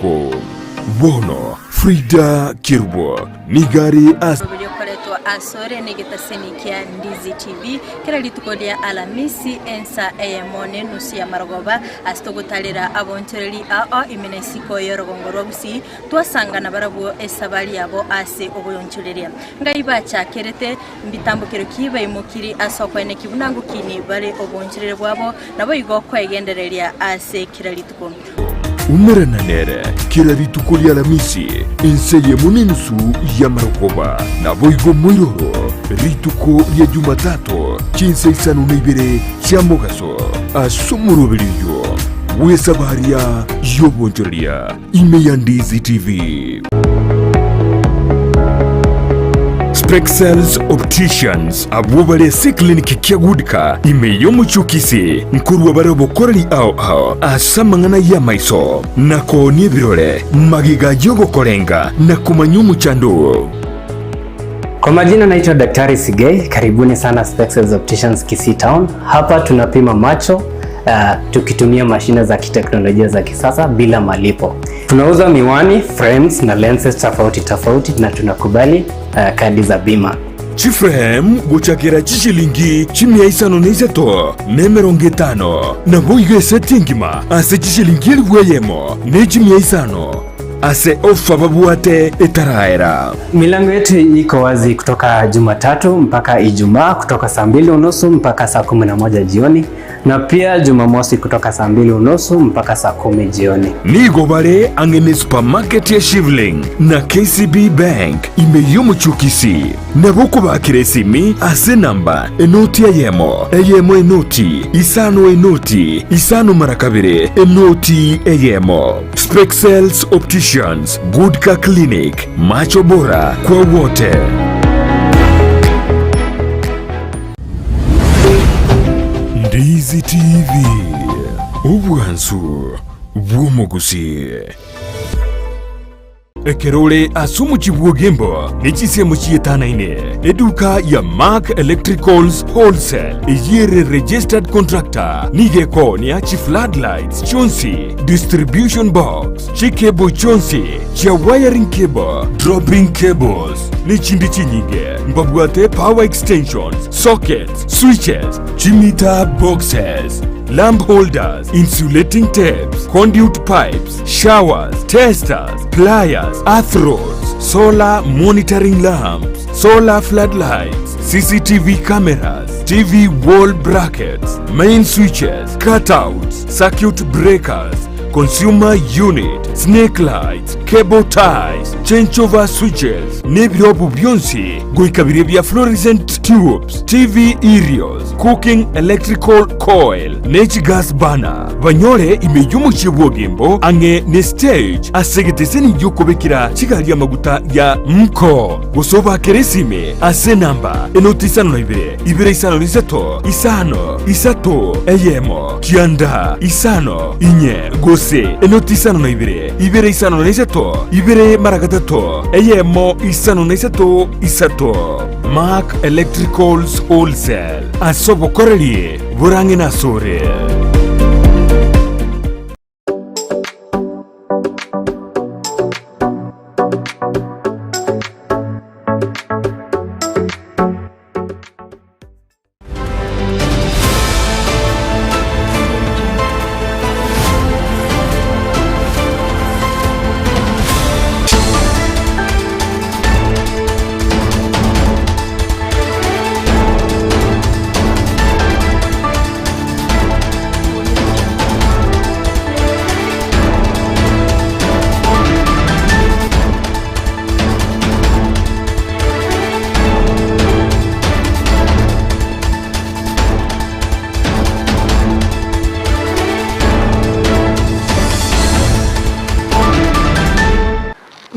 rituko. Bono Frida Kerubo nigo are ase. Oboberia okoretwa asore negetaseni kia Ndizi TV kera rituko ria Alamisi ensa eyemo nenusu ya marogoba ase togotarera abonchoreri ao ime na isiko y'orogongo rwa Gusii twasangana barabwo esabari yabo ase oboyonchoreria. Ngai bachakerete mbitambokero ki baimokiri ase okoeneki buna ngokini bare obonchoreri bwabo naboigo kwegendereria ase kera rituko. Umerana nere kera rituko ri'Alamisi, ense eyemo nenusu y'amarogoba, naboigo moiroro rituko ria Jumatato chinsa isano na ibere chia mogaso, ase omoroberio oyio bw'esabaria y'obonchoreria ime ya Ndizi TV. Spexels Opticians abwo bare ase eclinic kia Goodcar ime y'omochie o Kisii nkorua bare obokoreri ao ao ase amang'ana y'amaiso na koonia ebirore magega y'ogokorenga na komanya omochando oo. Kwa majina naitwa Daktari Sigei, karibuni sana Spexels Opticians Kisii Town. Hapa tunapima macho uh, tukitumia mashine za kiteknolojia za kisasa bila malipo. Tunauza miwani, frames na lenses tofauti tofauti na tunakubali uh, kadi za bima. Chiframe gochakera chishilingi chimia isano na isato na emerongo etano, naboigo eseti engima ase chishilingi elifu eyemo ne chimia isano ase ofa babwate etaraera. Milango yetu iko wazi kutoka Jumatatu mpaka Ijumaa kutoka saa mbili unusu mpaka saa 11 jioni na pia Jumamosi kutoka saa mbili unusu mpaka saa kumi jioni. Nigo bare ang'e ne supermarket ya Shivling na KCB Bank ime y'omochie o Kisii. Nabo okobakera esimi ase enamba enoti eyemo, eyemo enoti, isano enoti, isano mara kabere, enoti eyemo. Spexels Opticians, Goodcar Clinic, Macho Bora kwa wote. Ndizi TV, obwansu bw'omogusii. Ekero ore ase omochie bw'Ogembo ne chinsemo chietanaine, eduka ya Mark Electricals Wholesale eyio ere registered contractor nigo ekoonia chifloodlights chionsi, distribution box, chicable chionsi chia wiring cable, dropping cables, nechinde chinyinge. Mbabwate power extensions, sockets, switches, chimeter boxes, lamp holders, insulating tapes, conduit pipes, showers, testers, pliers, earth rods, solar monitoring lamps, solar floodlights, CCTV cameras, TV wall brackets, main switches, cutouts, circuit breakers, consumer unit, snake lights, cable ties, changeover switches, nebirobu bionsi goika biria bia fluorescent tubes, TV aerials, cooking electrical coil, ne chigas burner. Banyore ime y'omochie bw'Ogembo ang'e ne stage ase egeteseni gi'okobekera chigari amaguta ya Mko. Gose obakere esime ase enamba enoti 52 253 5 3 1 9 5 4 gose enoti 52 253 2 mara gatato 1 53 3. Mark Electricals Wholesale ase obokoreri borang'e nasore.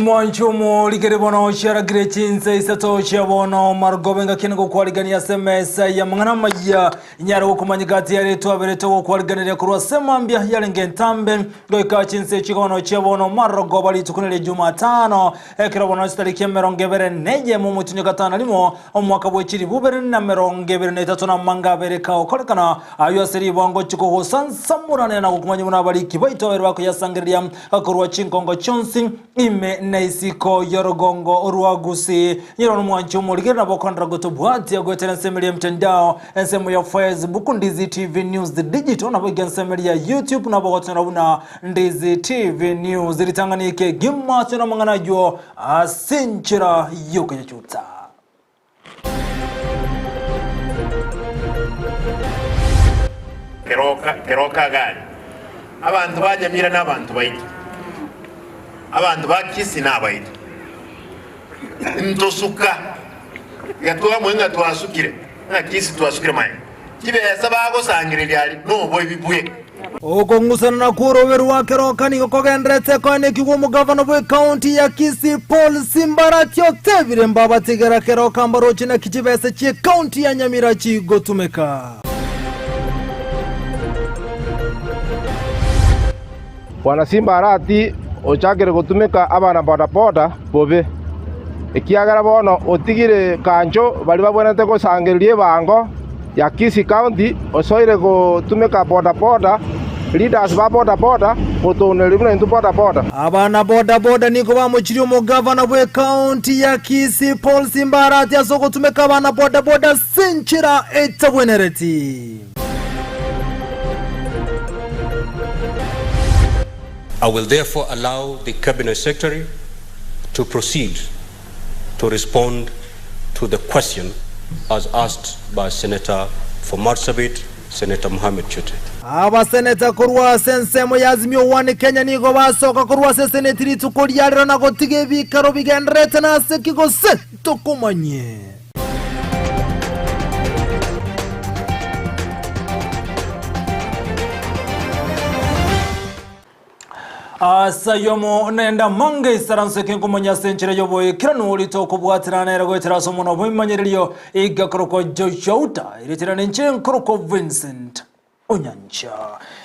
Mwanche omorikere bono chiaragire chinsa isato chia bono marogoba engaki nigo kwarigania ase emesa y'amang'ana amaya inyare gokomanya gati yare twabere togokwariganeria korwa ase mambia yarenge entambe goika chinsa echi bono chia bono marogoba rituko neria Jumatano ekero bono chitariki emerongo ebere neyemo omotienyi o gatano na rimo omwaka bwe chilifu ibere na emerongo ebere na etato na amanga abere kagokorekana ayio ase ribango chikogosansamoranera na gokomanya buna abariki baito abere bakoyasangereria korwa chinkongo chionsi Ime na isiko y'orogongo rwa Gusii. Nyora nomwanchi omorigeri nabo okondora gotobwatia goetera ensemo eria y'emtandao, ensemo ya Facebook, Ndizi TV News Digital, nabo iga ensemo eria ya YouTube nabo ogotonyora buna Ndizi TV News. Ritang'ani ekegima tonyore amang'ana ayio ase enchera y'okoyachuta. Keroka Gari, abanto ba Nyamira nabanto baito, abanto ba Kisii nabaito. Ntosuka, iga twamanya ng'a twasukire, ng'a Kisii twasukire maega. Chibesa bagosangereria aria noboibi bwe. Okong'usanana kw'orobe rwa keroka nigo kogendererete koenekigwa omogavana bw'ekaunti ya Kisii Paul Simbarati otebire mbabatigera keroka mbaroche naki chibesa chi'ekaunti ya Nyamira chigotumeka. Bwana Simbarati ochakire gotumeka abana bodaboda bobe, ekiagera bono otigire kancho baria babwenerete gosangereria ebango ya Kisii County osoire gotumeka bodaboda, leaders ba bodaboda gotounereria buna intwe bodaboda. Abana bodaboda nigo bamochirie omogavana bw'ekaunti ya Kisii Paul Simbarati ase ogotumeka abana bodaboda ase enchera etabwenereti. I will therefore allow the Cabinet Secretary to proceed to respond to the question as asked by Senator for Marsabit, Senator Mohamed Chute. Abaseneta korwa ase ensemo ya Azimio One Kenya nigo basoka korwa ase eseneti rituko ria rero na gotiga ebikaro bigendererete nase ki gose tokomanyie. Ase ayio nenda mange isaranse kenkomanya ase enchera y'oboikeranu ritokobwaterana nere goetera ase omonwa bw'ebimanyererio igakorokwa Joshua Uta, erietera ninche nkorokwa Vincent Onyancha.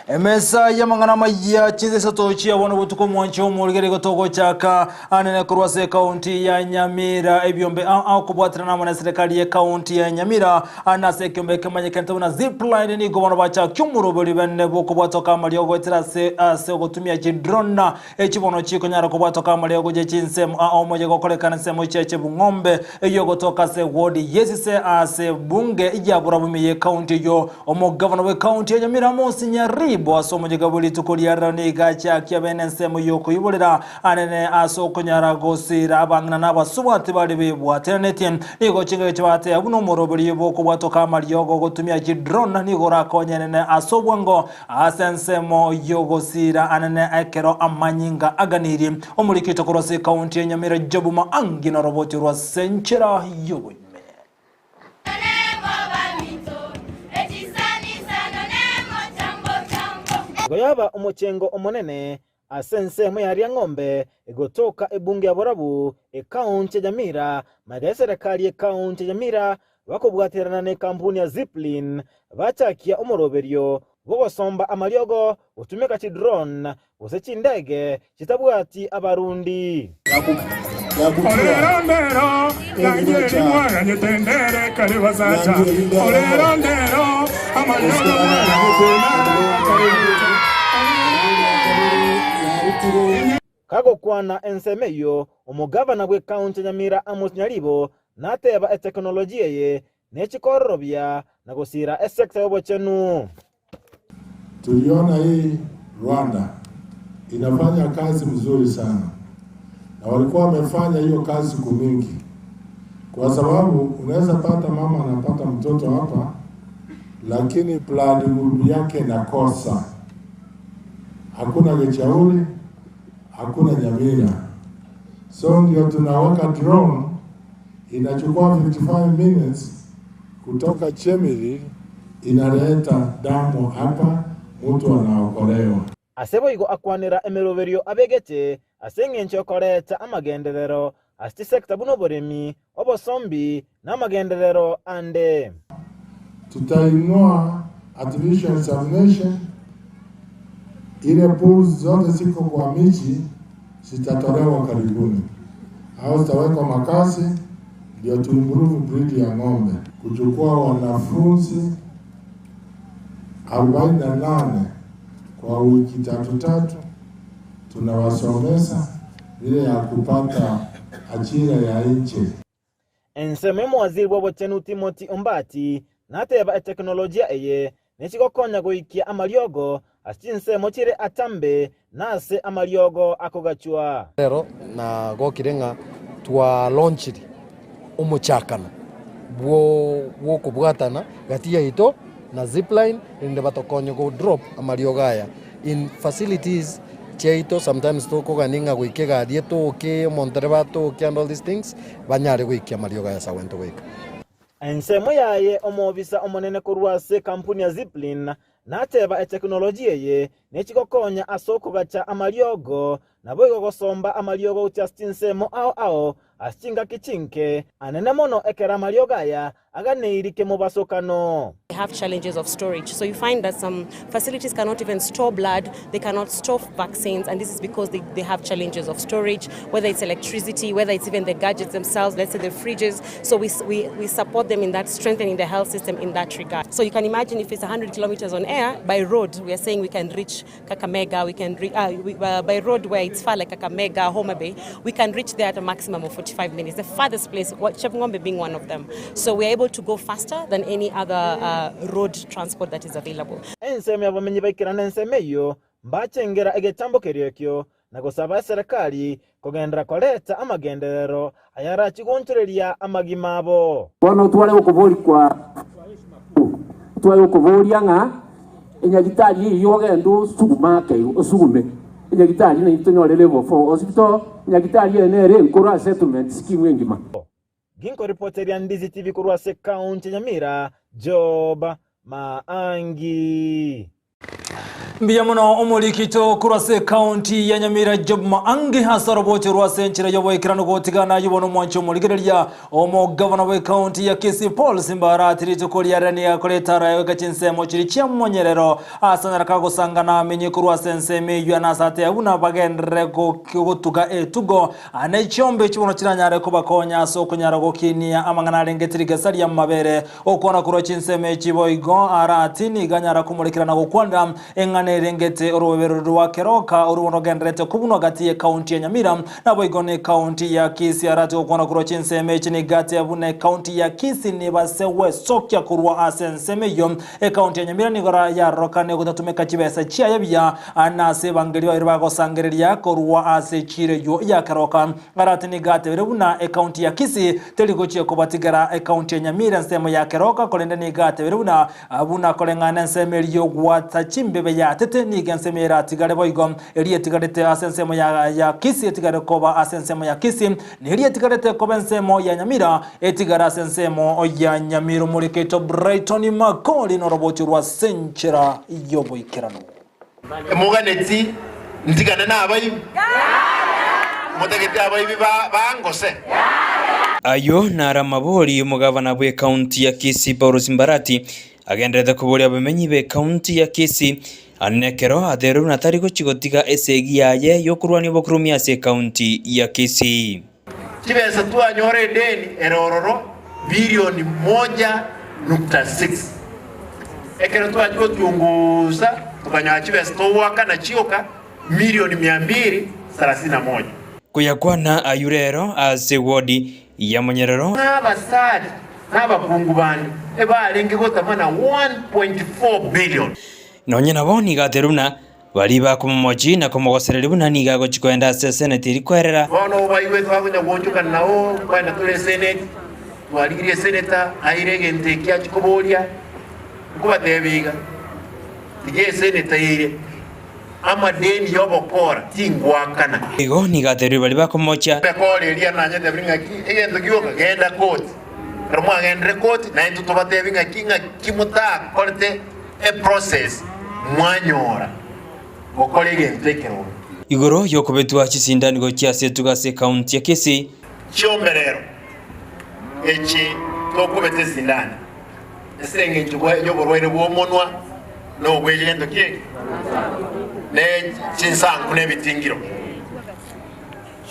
Emesa y'amang'ana amaya chinsa isato chia bono botuko omwanche omorigeri igo togochaka anene korwa ase ekaunti ya Nyamira ebiombe ao ao kobwaterana amo na eserekari y'ekaunti ya Nyamira ande ase ekiombe ekemanyekanete buna Zipline nigo bono bachakia omoroberi bene bw'okobwatoka amariogo goetera ase ase ogotumia chidrone echi bono chikonyara kobwatoka amariogo gochia chinsemo ao omoyega okorekana ensemo chia Chebung'ombe eyio gotoka ase ward y'esise ase bunge ya Borabu ime y'ekaunti eyio Omogavana bw'ekaunti ya Nyamira Amos Nyaribo ase omoyega bwe rituko ria rero nigo achakia bene ensemo y'okoiborera anene ase okonyara gosira abang'ina na abasubati baria bebwateranetie. Nigo chingaki chibateeba buna omoroberio bw'okobwatoka amariogo gotumia chidrone nigo orakonye enene ase obwango ase ensemo y'ogosira anene ekero amanyinga aganirie. Omoriki oito korwa ase ekaunti ya Nyamira Job Maangi noroboti rwa ase enchera y'oboime. Goyaba omochengo omonene ase ensemo ya Riang'ombe egotoka ebunge ya Borabu, ekaunti ya Nyamira, magega y'eserekari y'ekaunti ya Nyamira bakobwaterana nekampuni ya Zipline bachakia omoroberio bw'ogosomba amariogo gotumeka chidrone gose chindege chitabwati abarundi. Kagokwana ensemo eyio, omogavana bw'ekaunti ya Nyamira Amos Nyaribo nateba etekinolojia eye nechikororobia na gosiira esekta y'obochenu. Tuliona hii Rwanda inafanya kazi mzuri sana, na walikuwa wamefanya hiyo kazi siku mingi, kwa sababu unaweza pata mama anapata mtoto hapa, lakini blood group yake inakosa. Hakuna Gechauri, hakuna Nyamira, so ndio tunaweka drone inachukua 55 minutes kutoka Chemelil inaleta damu hapa, mtu anaokolewa. Ase boigo akwanera emeroberio abegete ase engencho y'okoreta amagenderero ase chisecta buna oboremi, obosombi, na amagenderero ande. Tutainua artificial insemination, ile pools zote ziko kwa miji zitatolewa karibuni au zitawekwa makasi ndio tu improve breed ya ng'ombe. Kuchukua wanafunzi 48 kwa wiki tatu tatu, tunawasomesa vile ya kupata ajira ya nje. Ensemo y'omowaziri bw'obochenu Timothy Ombati nateba etekinolojia eye nechigokonya goikia amariogo ase chinsemo chire atambe na ase amariogo akogachwa. Rero nagokire ng'a twalaunchire omochakano bw'okobwatana gati yaito na Zipline erinde batokonye go drop amariogo aya in facilities chiaito sometimes tokogania ng'a goika egari etoke, omontereba atoke and all these things banyare goikia amariogo aya ase agwente goika. Ensemo yaye omobisa omonene korwa ase ekampuni ya Zipline nateba etekinoloji eye nechigokonya ase okogacha amariogo naboigo gosomba amariogo gochia ase chinsemo ao ao ase chingaki chinke, anene mono ekero amariogo aya aganeiri kemobasokano. They have challenges of storage. So you find that some facilities cannot even store blood, they cannot store vaccines, and this is because they, they have challenges of storage, whether it's electricity, whether it's even the gadgets themselves, let's say the fridges. So we, we, we support them in that, strengthening the health system in that regard. So you can imagine if it's 100 kilometers on air, by road, we are saying we can reach Kakamega, we can re- we, by road where it's far like Kakamega, Homa Bay, we can reach there at a maximum of 45 minutes. The farthest place, Chepng'ombe being one of them. So we are able to go faster than any other road transport that is available. Ensemo y'abamenyi baikerane ensemo eyio, mbachengera egetambo keria ekio, na gosaba eserekari kogenderera koreta amagenderero ayarachie goonchoreria amagima abo. Bono tware gokoboria kwa tware gokoboria ng'a enyagitari eyio ogende osugume ake igo osugume enyagitari naintwe tonyore level 4 hospital enyagitari eye nere enkoro ase settlement scheme engima. Ginkoripoteria Ndizi TV korwa ase ekaunti ya Nyamira, Job Maangi. Mbuya mono omorikito korwa ase ekaunti ya Nyamira Job Maangi ase oroboche rwa ase enchera y'oboikeranu gotigana ayio bono omwanchi omorigereria omogavana bw'ekaunti ya Kisii Paul Simba Arati rituko riarire nigo akoreta araye goika chinsemo chiria chia monyerero ase anyara kagosangana amenye korwa ase ensemo eyio na ase ateba buna bagenderere gotuga etugo ane chiombe echio bono chiranyare kobakonya ase okonyara gokinia amang'ana arenge rigesa ri'amabere Okwana korwa chinsemo echi boigo Arati nigo anyara komorekera na gokwanera eng'ana erengete orobebero rwa Keroka orwo bono rogendererete kobunwa gati y'ekaunti ya Nyamira naboigo n'ekaunti ya Kisii. Arati gokwana korwa chinsemo echi nigo ateba buna ekaunti ya Kisii nibase gwesokia korwa ase ensemo eyio. Ekaunti ya Nyamira nigo yarorokane gotatumeka chibesa chiaye buya na ase ebangerio babeire bagosangereria korwa ase echiro eyio ya Keroka. Arati nigo atebire buna ekaunti ya Kisii teri gochia kobatigera ekaunti ya Nyamira ensemo ya Keroka korende nigo atebire buna buna koreng'ana ensemo eria y'ogwata chimbebe yatete nigo ensemo eratigare boigo eria etigarete ase ensemo ya ya Kisii etigare koba ase ensemo ya Kisii na eria etigarete koba ensemo ya Nyamira etigare ase ensemo ya Nyamira Omorikeito Brighton Makori norobochi rwa senchera y'oboikeranu. Emoganeti ntigane nabaibi? Motagete abaibi bangose? Ayio naro amabori omogavana bw'ecounty ya Kisii Paul Simbarati agendererete koboria abamenyi b'ecounty ya Kisii ane ekero aterwe buna tari gochia gotiga esegi yaye y'okorwania obokurumia ase ecounty ya Kisii. Chibesa twanyora edeni ere ororo bilioni moja nukta six. Ekero twachia gochungusa tokanyora chibesa togoakana chioka milioni mia mbili sarasini na moja. Koyakwana ayio rero ase wodi ya Monyerero. Ng'a abasacha na abakungu bande ebarenge gotamana 1.4 billion. Nonye nabo nigo aterwe buna Baria bakomomochia na komogosereria buna nigo agochia koenda ase eseneti eria kwerera. Bono obaigwete bakonya goonchokana nao, nkoenda tore eseneti, twarigirie eseneta aire egento eki achia koboria, nkobatebia iga, tiga eseneta eire amadeni y'obokora tingoakana. Igo nigo atebirie baria bakomochia. Ekora eria nanyetebire ng'aki, egento gioka, genda koti. Ekero mwagendire koti, naintwe tobatebi ng'aki, ng'aki motakorete eprocess mwanyora. Gokora egento ekeronge. Igoro y'okobetwa chisindani gochia ase etugo ase ekaunti ya Kisii. Chiomberero echi tokobeta esindani ase engencho y'oborwaire bw'omonwa na obw'egento ki'eke, ne chinsanku na ebitingiro.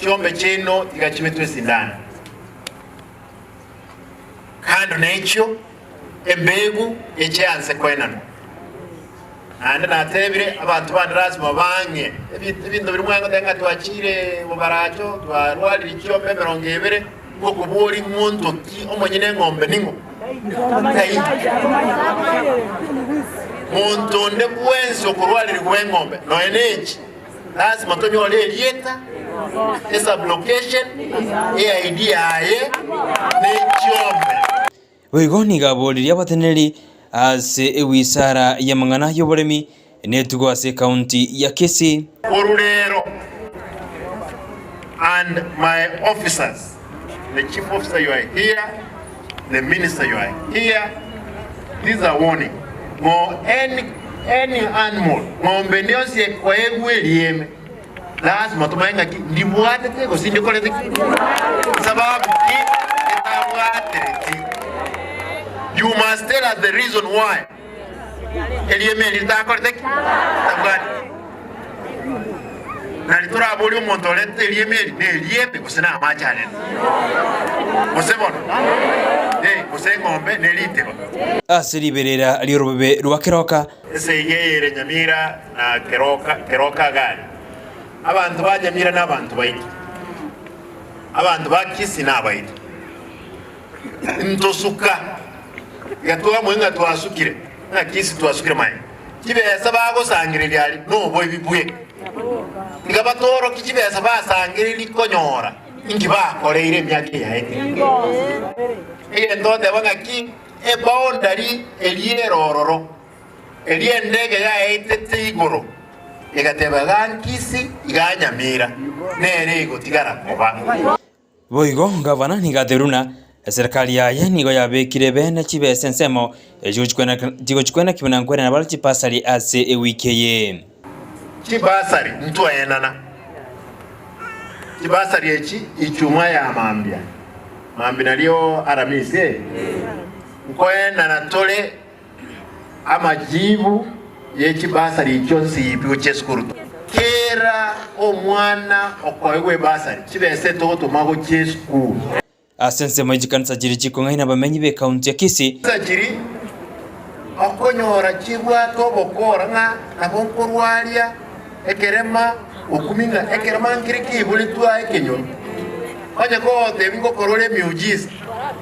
Chiombe chiaino tiga chibetwe esindani. Kando nechio embegu echianse koenanwa. Naende natebire, Abanto bande lasima bang'e ebinto biria mwangotebia ng'a twachire bobaracho, twarwarire chiombe emerongo ebere, ngokoboria ng'onto ki omonyene eng'ombe ning'o? Ng'ai? Monto onde bwensi okorwarerigwa eng'ombe, nonya nechi, lasima tonyore erieta, esublocation, eID yaye, ne chiombe. Boigo nigo aboririe abateneneri ase ewisara y'amang'ana y'oboremi na etugo ase ekaunti ya Kisii. Orurero and my officers, the chief officer you are here, the minister you are here, this is a warning, ng'o any, any animal, ng'ombe ende yonsi ekoegwa erieme, lasima tomanye ng'aki ndibwatete gose ndikorete ki, sababu ki etabwatereti. You must tell us the reason why erieme eri ritakorete ki, ritabwatete. Nari toraborie omonto orete erieme eri, nerieme gose namache arete? Gose bono, eh, gose eng'ombe neriteba? Ase riberera ri'orobebe rwa keroka. Esegi eye ere Nyamira na Keroka, Keroka Gari. Abanto ba Nyamira nabanto baito, abanto ba Kisii nabaito. Ntosuka, iga twamwe ng'a twasukire, ng'a Kisii twasukire maye. Chibesa bagosangereria aria noboibi bwe. Iga batorokie chibesa basangereria konyora inki bakoreire emiaka eyaete. Egento oteba ng'aki eboundary eria ere ororo, eria endege yaetete igoro egateba iga Kisii iga Nyamira nere egotigara koba. Boigo gavana nigo atebirie buna eserekari yaye nigo yabekire bene chibesa ensemo chigochi kwenekigwa na nkwenena bare chibasari ase ewiki eye. Chibasari ntwaenana chibasari echi ichuma ya mambia, mambia nario Aramisi eh, nkoenana tore Amajibu ye chibasari echio nsiipi gochia esukuru. Kera omwana okoegwa ebasari, chibesa etogotoma gochia esukuru. Ase ensemo ye chikanisa chiria chikong'aina abamenyi b'ekaunti ya Kisii. Chikanisa chiria okonyora chibwate obokora ng'a nabo nkorwaria ekerema okumi ng'a ekerema nkere keiboretwe aye ekenyoro. Onye kogotebia ngokorora emiujiza,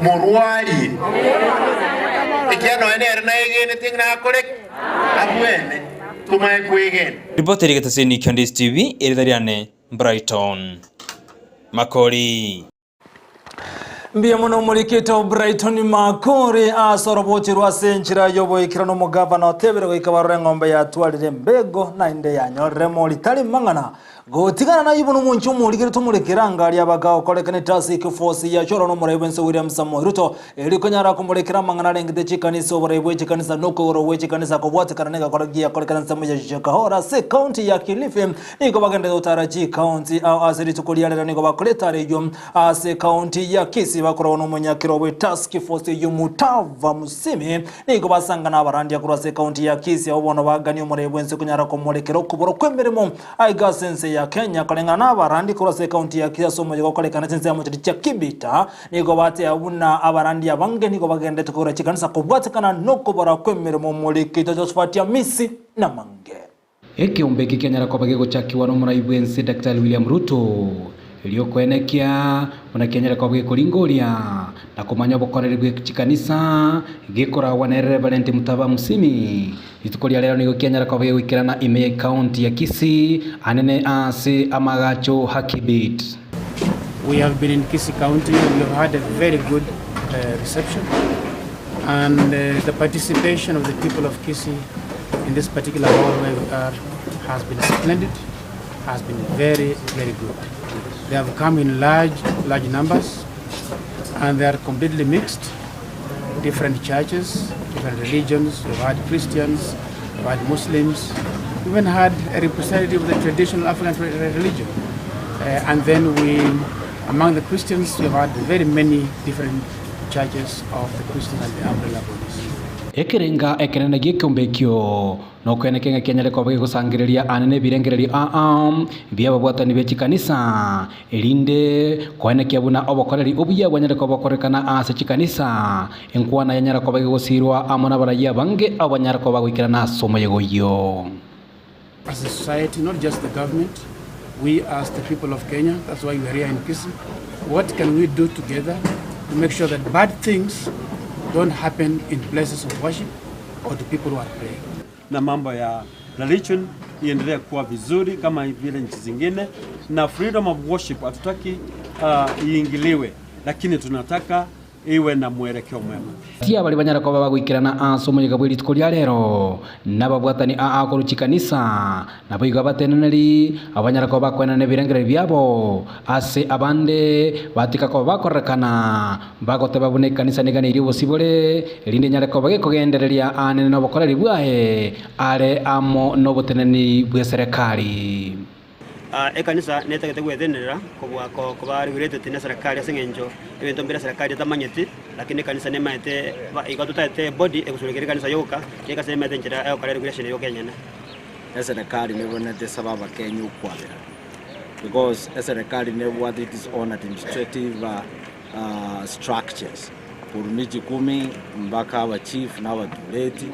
morwarie, ekiagera nonya nere naegenete ng'a nakore ki? Abwene. Tomanye kwegena. Ripoti eri egetaseni kia Ndisi TV, erita riane Brighton Makori. Mbuya mono omorikito Brighton Makori ase orobochi rwa ase enchera y'oboikeranu omogavana otebire goika barore eng'ombe yatwarire embego naende yanyorire emori tari mang'ana Gotigana nayio buna omonche omorigereti omorekera angaria bagaokorekana etasiki force yachorwa nomorai bwense William Samoei Ruto erio konyara komorekera amang'ana arengete chikanisa oborai bwe chikanisa na okogoro gwe chikanisa kobwatekana negakora giakorekana ensemo ya Shakahola ase ecounty ya Kilifi nigo bagenderete gotara chicounty ao ase rituko ria rero nigo bakora etara eyio ase ecounty ya Kisii bakoragwa nomonyakero bwe task force eyio Mutava Musimi Nigo basangana abarandia korwa ase ekaunti ya Kisii abwo bono bagania omorai bw'ense konyara komorekera okobora kw'emeremo aiga ase ense ya Kenya koreng'ana na abarandi korwa ase ekaunti ya Kisii ase omoyega okorekana chinsemo chiria chia Kibita nigo bateba buna abarandi abange nigo bagenderete kogora chikanisa kobwatekana nokobora kw'emeremo omorikito Josephat Amisi Namange. Ekeombe eke kianyara koba gegochakigwa nomorai bw'ense Daktari William Ruto, erio koenekia buna kianyare koba gekoringoria na komanya obokoreri bwe chikanisa gekoragwa nere Reverend Mutava Musimi. Rituko ria rero nigo kianyara koba gegoikerana ime ye county ya Kisii anene ase amagacho Hakibit. We have been in Kisii County, we have had a very good uh, reception and uh, the participation of the people of Kisii in this particular hall where we are has been splendid, has been very, very good. They have come in large, large numbers and they are completely mixed, different churches, different religions. We've had Christians, we've had Muslims, We even had a representative of the traditional African religion. Uh, and then we, among the Christians, we have had very many different churches of the Christians and the umbrella bodies. Ekerenga ekenene gi'ekeombe ekio nokoeneke ng'a kianyare koba gegosangereria aane nebirengererio aa bi'ababwatani be chikanisa, erinde koenekia buna obokoreri obuya bwanyare koba bokorekana ase chikanisa, enkwana yanyara koba gegosiirwa amo nabarayia abange abwo banyare koba bagoikerana ase omoyega oyio. As a society, not just the government, we as the people of Kenya, that's why we are here in Kisii, what can we do together to make sure that bad things don't happen in places of worship or to people who are praying? Na mambo ya religion iendelee kuwa vizuri kama vile nchi zingine, na freedom of worship hatutaki uh, iingiliwe, lakini tunataka iwe na mwelekeo mwema. Ti abare banyare koba bagoikerana ase omoyega bwe rituko ria rero, nababwatani aa korwa chikanisa, naboigo abateneneri, abanyare koba bakoenana ebirengererio biabo ase abande, batika koba bakorerekana, bagoteba buna ekanisa neganeirie obosibore, erinde enyare koba gekogendereria aanene nobokoreri bwaye are amo noboteneneri bw'eserekari. Ekanisa netagete gwetenenera kobua koba regulated ne serikali ase eng'encho ebinto mbire serikali etamanyeti, lakini ekanisa nemaete igo totaete ebody egosurekera ekanisa yoka, ekanisa nemaete enchera egokora regulation yoka enyene. Eserekari nebwenerete esabe abakenya okwabera because eserekari nebwate its own administrative structures korwa miji kumi mpaka abachief na abatureti.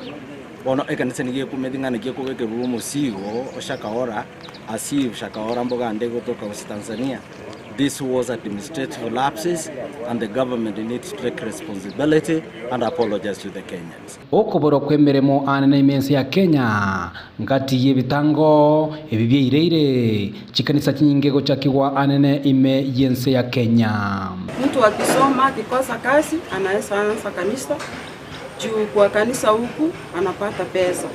Bono ekanisa nigo ekumeti ng'a naki ekobekerwa omosigo o Shakahola as if Shakahola mbogande gotoka gose Tanzania. This was administrative lapses and the government needs to take responsibility and apologize to the Kenyans. Okoborwa kw'emeremo aane ime ense ya Kenya, ngati y'ebitango ebi biaireire chikanisa chinyinge gochakigwa anene ime y'ense ya Kenya. Mtu akisoma akikosa kazi anaweza anza kanisa juu kwa kanisa huku anapata pesa,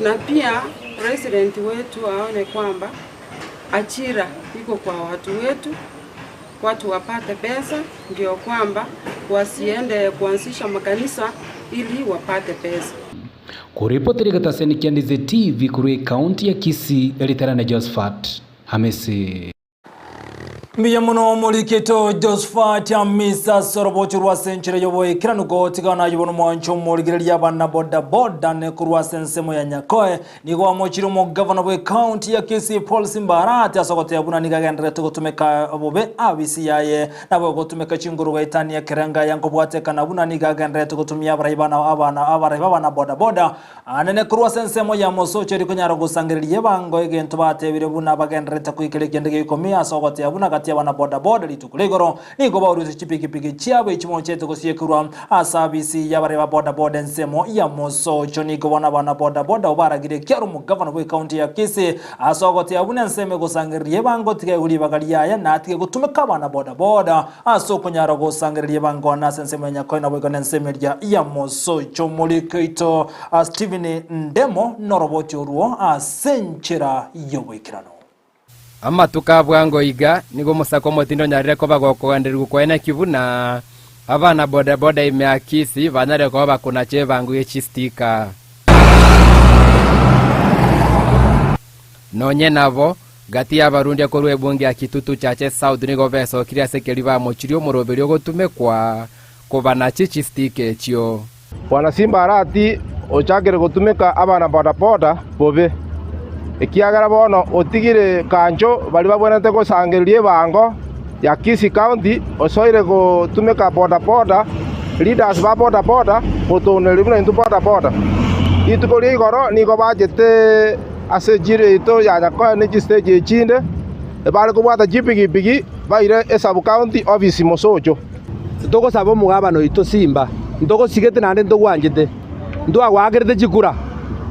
na pia president wetu aone kwamba ajira iko kwa watu wetu, watu wapate pesa, ndio kwamba wasiende kuanzisha makanisa ili wapate pesa. Koripotera egetaseni kia Ndize TV korwa ekaunti ya Kisii, Eritarane Josephat Hamisi. Mbuya mono omoriketo Josephat Amisa ase orobocho rwa ase enchera y'oboikeranu gotigana aye bono omwancho omorigereria abana boda boda ne korwa ase ensemo ya Nyakoe nigo amochire omogavana bwe county ya Kisii Paul Simba Arati ase ogoteba buna nigo agendererete gotumeka bobe abisi yaye nabo gotumeka chinguru goetania ekerenga ya nkobwatekana buna nigo agendererete gotumia abarai bana abana abarai b'abana boda boda Anene korwa ase ensemo ya mosocho eri konyara gosangereria ebango egento batebire buna bagendererete koikera ekende gia ikomi ase ogoteeba buna gati y'abana boda boda rituko ria igoro nigo baurwete chipikipiki chiabo echi mochete gosiekerwa ase abisi y'abaria ba boda boda ensemo ya mosocho. Nigo bono abana boda boda abwo baragire ekiaro omogavana bw'ecounty ya Kisii ase ogoteeba buna ensemo egosangereria ebango tiga egwe ribaga riaye na atige gotumeka abana boda boda Ase okonyara gosangereria ebangwana ase ensemo ya Nyakoe naboigo nensemo eria ya mosoicho omoriko oito Stephen Ndemo noroboti orwo ase enchera y'oboikeranu. Amatuko a bwango iga nigo omosako omotindi onyarire koba gokogendererigwa koeneki buna abana bodaboda ime ya Kisii banyarire koba bakonacha ebango ye chistika. Nonye nabo, Gati y'abarundia korwa ebunge ya Kitutu Chache South nigo besokirie ase keria bamochirie omoroberi ogotumekwa kobanachi chistika echio. Bwana Simba Arati ochakire gotumeka abana bodaboda bobe, ekiagera bono otigire kancho baria babwenerete gosangereria ebango ya Kisii County osoire gotumeka bodaboda leaders ba bodaboda gotoneria buna intwe bodaboda. Rituko ria igoro nigo bachete Ase echiro yaito ya Nyakoe ne chistage echinde, ebare kobwata chipigipigi baire esub-county office mosocho. Ntogosaba omogabana oito Simba, ntogosigete naende ntogwanchete, ntwagoakerete chikura,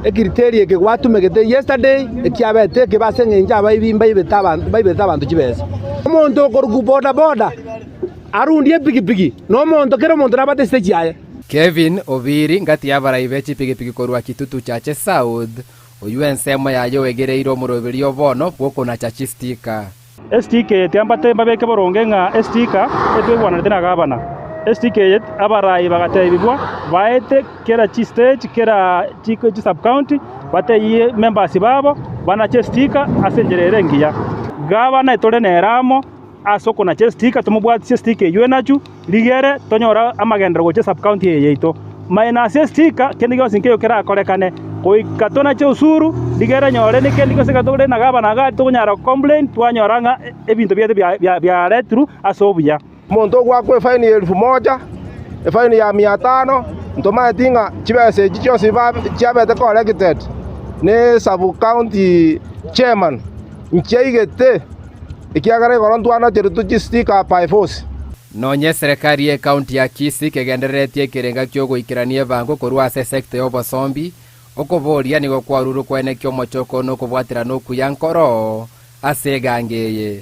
ecriteria eke gwatumegete yesterday ekiabete ekebe ase eng'encho abaibi mbaibete abanto mbaibete abanto chibesa. Omonto okorokwa boda boda arundie epigipigi na omonto kera omonto nabate estage yaye. Kevin Obiri, ngati y'abarai be chipigipigi korwa Kitutu Chache South, Oyio ensemo yaye oegereire omoroberio o bono bw'okonacha chistika. Estika eye tiambate mbabeke boronge ng'a estika etwaigwananete na gavana. Estika eye abarai bagatebigwa baete kera chistage kera chi sub county Batebie members babo banache estika ase enchera ere engiya. Gavana etore nere amo ase okonacha estika tomobwatisie estika eyio enachu rigere tonyore amagenderero gochia esub-county eye yaito. Minus estika kende gionsi nkeiyo kerakorekane goika tonache usuru rigere nyore ne kende gionsi ekero tore na gavana iga tokonyara gocomplain twanyora ng'a ebinto biaito biaretirwe ase obuya. Omonto ogoakwa efaini ya elfu moja, efaini ya mia tano, ntomaeti ng'a chibesa echi chionsi chiabete collected ne sub county chairman nchiaigete, ekiagera igoro ntwanacheretwe chistika by force. Nonye eserekari y'ecounty ya Kisii kegendereretie ekerenga ki'ogoikerania ebango korwa ase esecta y'obosombi, okoboria nigo kwarurwe koenekia omochoko na okobwaterana okuya nkoro ase egango eye.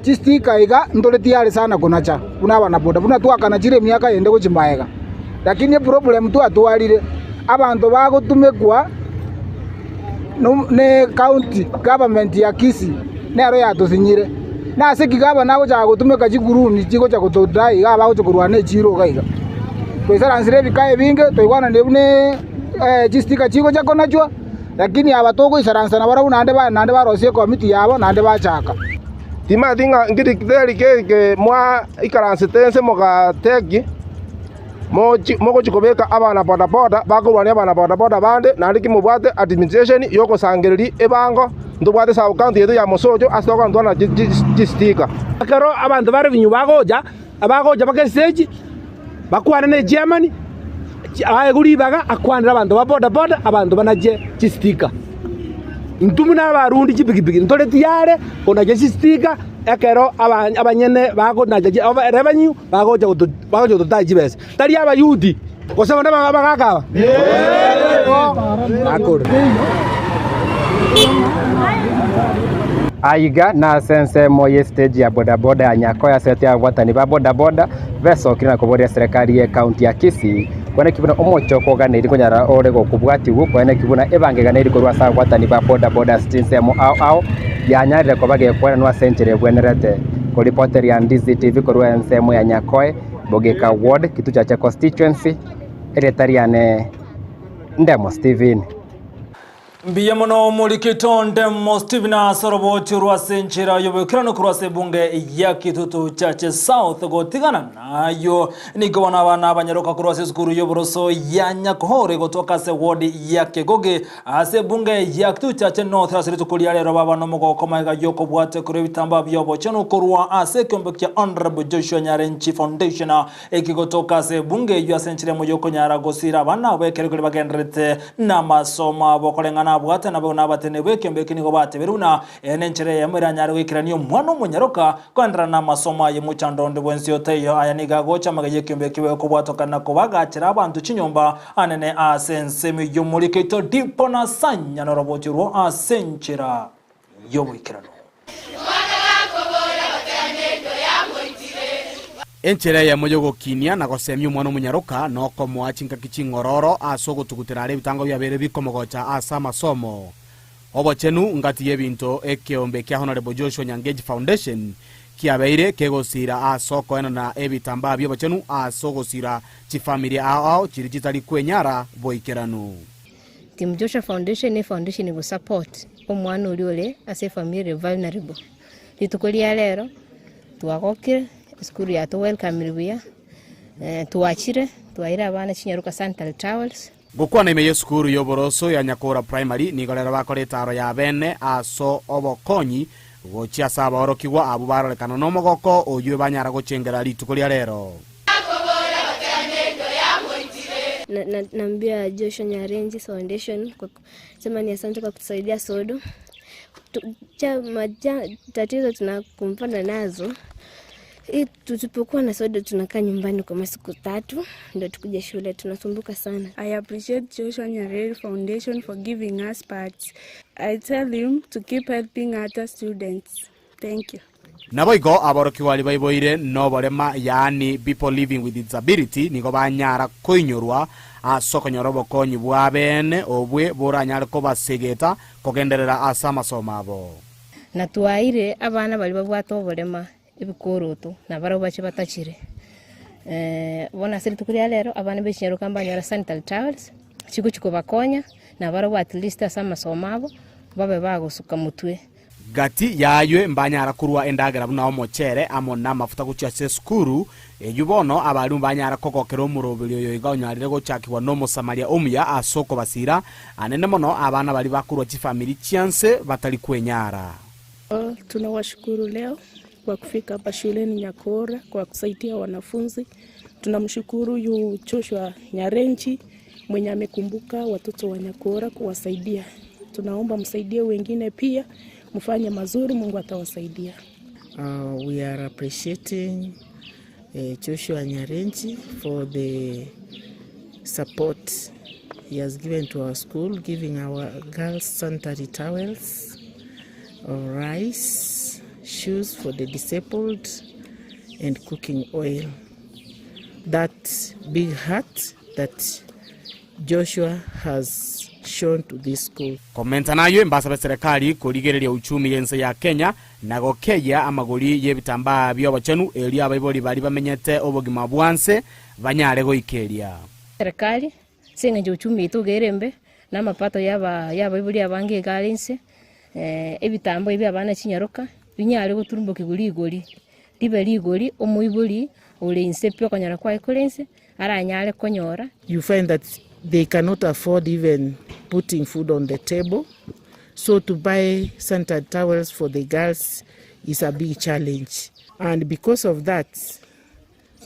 Chistika iga ntore tiyari sana konacha buna abanaboda buna twakanachire emiaka yende gochia magega, lakini eproblem twatwarire abanto bagotumekwa ne county government ya Kisii nero yatosinyire. Nase ki gavana agochaka gotumeka chiguruni chigocha gotodai iga abagocha korwana echiro iga iga. Twaisaransire ebika ebinge twaigwananire buna chistika chigocha konachwa. Lakini aba togoisaransa nabarabwo naende naende barosie ekomiti yabo, naende bachaka. Timanyeti ng'a nkeri keke mwaikaransete inse mogateki, mogochia kobeka abana bodaboda bakorwania abana bodaboda bande, naende ki mobwate administration yogosangereria ebango, ntobwate sub county yaito ya Mosocho ase togontwana chistika. Ekero abanto ba revenue bagocha, abagocha mpaka estage, bakwane ne chairman, aegwe ribaga akwanere abanto ba boda boda, abanto banache chistika. Intwe buna abarundi chipikipiki ntore tiyare konacha chistika ekero abanyene bakonacha revenue bagocha bagocha gototacha chibesa. Tari abayuti gose abande abagaka aba? Nakore. Aiga nase ensemo y'estage ya bodaboda ya Nyakoe ase ete ababwatani ba bodaboda besokire na koboria eserekari ye county ya Kisii koeneki buna omochoko oganeiri konyara ore gokobwatigwa koeneki buna ebango eganeiri korwa ase ababwatani ba bodaboda ase chinsemo ao ao yanyarire koba gekwenanwa ase enchera ebwenerete. Koripoteria Ndizi TV korwa ensemo ya Nyakoe, Bogeka Ward, Kituchache Constituency, erieta riane Ndemo Stephen. Mbuya mono omorikito Ndemo Stephen ase orobochi orwa ase enchera y'oboikeranu korwa ase ebunge ya Kitutu Chache South gotigana nayio nigo bono abana abanyaroka korwa ase esukuru y'oboroso ya Nyakohore gotoka ase ward ya Kegogi ase ebunge ya Kitutu Chache North ase rituko ria rero baba nomogoko magega y'okobwate korwa ebitambaa bi'obochenu korwa ase ekeombe kia Honourable Joshua Nyarenchi Foundation Eki gotoka ase ebunge eyio ase enchera emo y'okonyara gosiira abana abo ekero keria bagendererete namasomo abo koreng'ana abwate nabo nabatene bw'ekeombe eke nigo batebeire buna eye nenchera eyemo eranyare goikerania omwana omonyaroka koenderera namasomo aye mochando onde bwensi otaiyo. Aya nigo agocha amagega y'ekeombe eke kobwatokana na kobagachera abanto chinyomba anene ase ensemo y'omorikeito Dipo na Sanya noroboti orwo ase enchera y'oboikeranu. Enchera eyemo y'ogokinia na gosemia omwana omonyaroka nokomoa chingaki ching'ororo ase ogotugutera are ebitango biabeire bikomogocha ase amasomo. Obochenu ngati y'ebinto ekeombe kia Honourable Joshua Nyangeji Foundation kiabeire kegosiira ase okoenana ebitambaa bi'obochenu ase ogosiira chifamiri ao ao chiria chitari kwenyara boikeranu. Team Joshua Foundation ne efoundation ego support omwana oria ore ase efamiri ere vulnerable. Rituko ria rero twagokire, esukuru yato welcomire buya, twachire twaire abana chinyaroka sanitary towels. Gokwana ime y'esukuru y'oboroso ya Nyakora Primary nigo rero bakora etaaro ya bene ase obokonyi gochia ase abaorokigwa abwo barorekana nomogoko oyio banyara gochengera rituko ria rero. Naambia Joshua Nyarenji Foundation kwa kusema ni asante kwa kutusaidia sodo. Tatizo tunakumbana nazo hii, tusipokuwa na sodo tunakaa nyumbani kwa masiku 3 ndio tukuje shule, tunasumbuka sana. I appreciate Joshua Nyerere Foundation for giving us pads. I tell him to keep helping other students. Thank you. Naboigo aborokigwa baria baiboire noborema, yaani people living with disability, nigo banyara koinyorwa ase okonyora obokonyi bw'abeene obwe boranyare kobasegeta kogenderera ase amasomo abo. Na twaeire abana baria babwate oborema ebikoroto, na barabwo bache batachire. Bono ase rituko ria rero abana be chinyaroka mbanyora sanitary towels, chigochi kobakonya. Nabarabwo at least ase amasomo abo, babe bagosuka motwe. Gati y'ayio mbanyara korua endagera buna omochere amo namafuta gochia ase esukuru, eyio bono abalimu banyara kogokera omoroberi oyo iga onyarire gochakigwa n'Omosamaria omuya ase okobasiira, anene mono abana baria bakorua chifamiri chianse batari kwenyara. Tunawashukuru leo kwa kufika hapa shuleni Nyakora kwa kusaidia wanafunzi. Tunamshukuru yu Joshua Nyarenchi mwenye amekumbuka watoto wa Nyakora kuwasaidia. Tunaomba msaidie wengine pia, mfanye mazuri, Mungu atawasaidia. We are appreciating Joshua Nyarenchi for the support he has given to our school, giving our girls sanitary towels, rice, shoes for the disabled, and cooking oil. That big heart that Joshua has shown to this school. Komenta nayio embasabe serikali korigereria uchumi y'ense ya Kenya na gokeyia amagori y'ebitambaa bi'obochenu erio abaibori baria bamenyete obogima bwa nse banyare goikeria. Serikali, ase eng'encho uchumi yaito iga ere embe, na amapato yaba y'abaibori abange iga are inse, ebitambo ebi abana chinyaroka, binyare goturumbokigwa rigori, ribe rigori omoibori ore inse pi okonyora kwaye kore inse, aranyare konyora. You find that they cannot afford even putting food on the table, so to buy sanitary towels for the girls is a big challenge, and because of that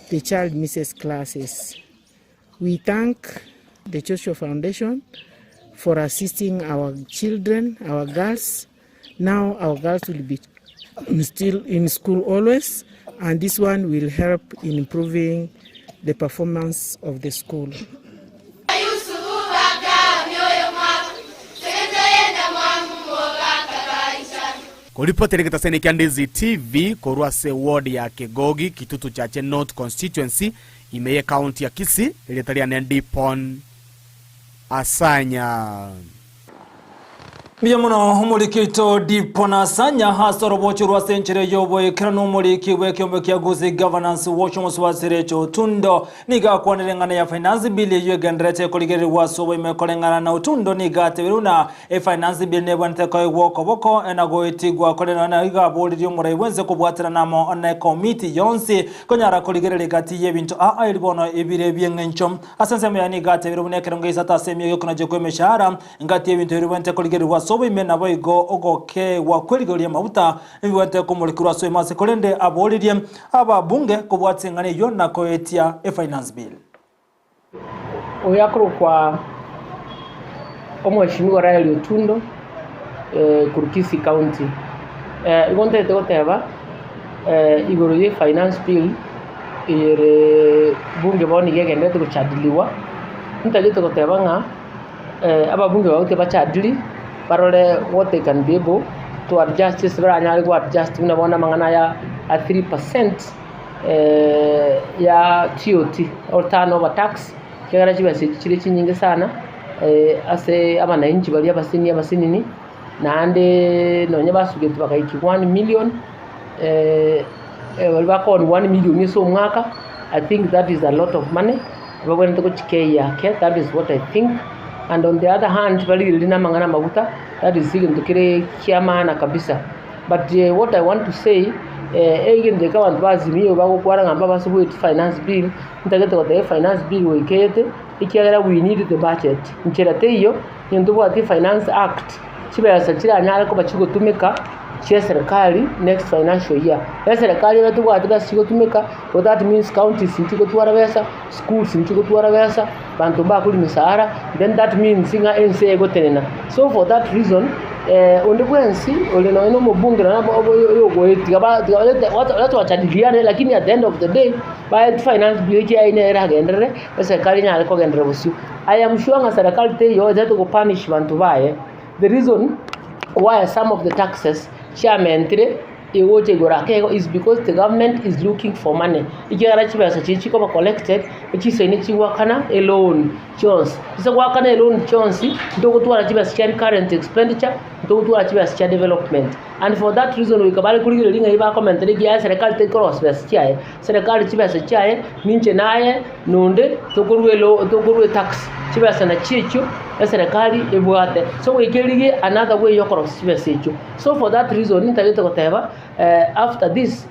the child misses classes. We thank the Joshua Foundation for assisting our children, our girls. Now our girls will be still in school always, and this one will help in improving the performance of the school. Koripotera egetaseni kia Ndizi TV korwa ase eward ya Kegogi, Kitutu Chache North Constituency, ime y'ecounty ya Kisii, erieta riane Dipon Asanya. Mbuya mono omoriki oito Dipon Asanya ase orobocho rwa ase enchera y'oboikeranu omoriki bw'ekeombe kia Gusii Governance Watch omosubasi Rachel Otundo nigo akwanire eng'ana ya Finance Bill eyio egendererete ekorigererigwa ase oboime koreng'ana na Otundo nigo atebire buna Efinance bill nebwenerete koegwa okoboko na goetigwa kore nonya iga aboririe omorai bwense kobwaterana amo nekomiti yonsi konyara korigereria egati y'ebinto aa eri bono ebire ebi'eng'encho. Ase ensemo yaye nigo atebire buna ekerengo gisato ase emia gi'okonacha kw'emeshahara engati y'ebinto ebi bibwenerete korigererigwa ase oboime naboigo ogokeegwa kw'erigoro ri'amaguta mbibwenerete komorekerwa ase oboime ase korende aboririe ababunge kobwatia eng'ana eyio na koetia efinance bill. Oyo akorokwa Omweshimiwa Rael Otundo korwa Kisii County. Igo ntagete goteba igoro ye finance bill eyere bunge bono iga egendererete gochadiliwa, ntagete goteba ng'a ababunge bagotia bachadili barore what they can be able to adjust ase baranyare go adjust buna bono amang'ana aya a 3%. ya TOT or turnover tax, ekiagera chibesa echi chire chinyinge sana ase abananchi baria abasinini abasinini, naende nonye basugete bagaikia 1 million baria bakooni 1 million ase omwaka, I think that is a lot of money, babwenerete gochikeyia ake, that is what I think. And on the other hand, barigererie na amang'ana amaguta, that is egento kere kia maana kabisa. But what I want to say, egento eke abanto ba Azimio bagokwana ng'a mbabase goetia finance bill, ntagete goteba efinance bill goika ete, ekiagera we need the budget. Nchera teiyo, onye ntobwati efinance act, chibesa chiranyare koba chigotumeka chia eserekari next financial year. Eserekari ebe tobwati besa chigotumeka, so that means counties nchigotwara besa, schools nchigotwara besa, banto mbakori misahara, then that means ng'a ense egotenena. So for that reason, onde bwensi ore nonye na omobunge nonye na oyogoetia tiga ba tiga balete wacha wajadiliane lakini at the end of the day bae finance bill ekiagera nere eragenderere, eserikari enyare kogenderera bosio. I am sure ng'a serikari teiyo etagete gopunish banto baye, the reason why some of the taxes chiamentire egocha igoro ake igo is because the government is looking for money, ekiagera chibesa chiria chikoba collected, echisaini chigoakana eloan chionsi. Ase goakana eloan chionsi, ntogotwara chibesa chia recurrent expenditure, ntogotwara chibesa chia development. And for that reason goika bare korigereria ng'ai bakomentera ekiagera eserekari teri korosia chibesa chiaye, eserekari chibesa chiaye ninche naye na onde tokorwa elo tokorwa etax, chibesa nachio echio eserekari ebwate. So goika erigie another way ya okorosia chibesa echio. So for that reason ntagete goteba after this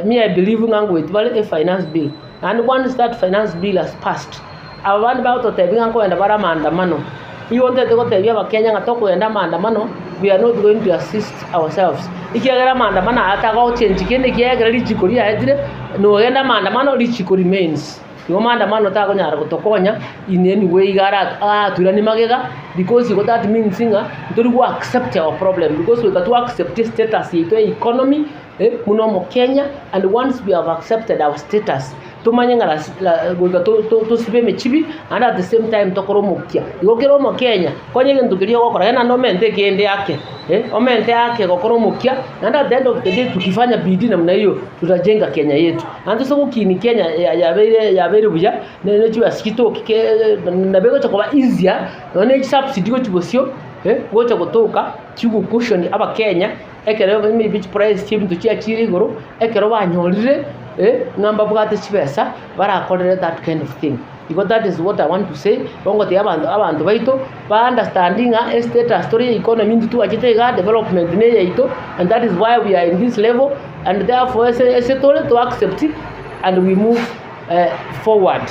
me I believe ng'a ngoetwa bare efinance bill, naende once that finance bill has passed, aba bande bagototebia ng'a nkogenda bare amaandamano, igo ntagete gotebia abakenya ng'a tokogenda amaandamano we are not going to assist ourselves, ekiagera amaandamano aya tagochengi kende ekiagera richiko riaetire, nogenda amaandamano richiko remains. Igo maandamano takonyara gotokonya in any way iga ara aratuiranie magega because igo that means ng'a ntori go accept our problem because goika to accept status yaito ya economy eh, buna omokenya and once we have accepted our status tomanye ng'a lasi la goika to to tosibe emechibi naende at the same time tokore omokia. Igo kera omokenya konya egento keria ogokora yaani naende omente ekende ake eh, omente ake gokora omokia naende at the end of the day tukifanya bidii namna hiyo tutajenga Kenya yetu. Naende ase ogokinia Kenya ya- yabeire yabeire buya, ne ne chibesa chitoki ke nabo egocha koba easier, nonya ne chisubsidy gochia bosio, gocha gotoka chigocushoni abakenya, ekero maybe chiprice chia ebinto chiachire igoro, ekero banyorire ng'a mbabwate chibesa barakorere that kind of thing. Igo that is what I want to say, igo ngotebia abanto abanto baito, ba understand ng'a estatus tore ya economy intwe twachete igaa development ne eyaito, and that is why we are in this level, and therefore ase ase tore to accept and we move forward.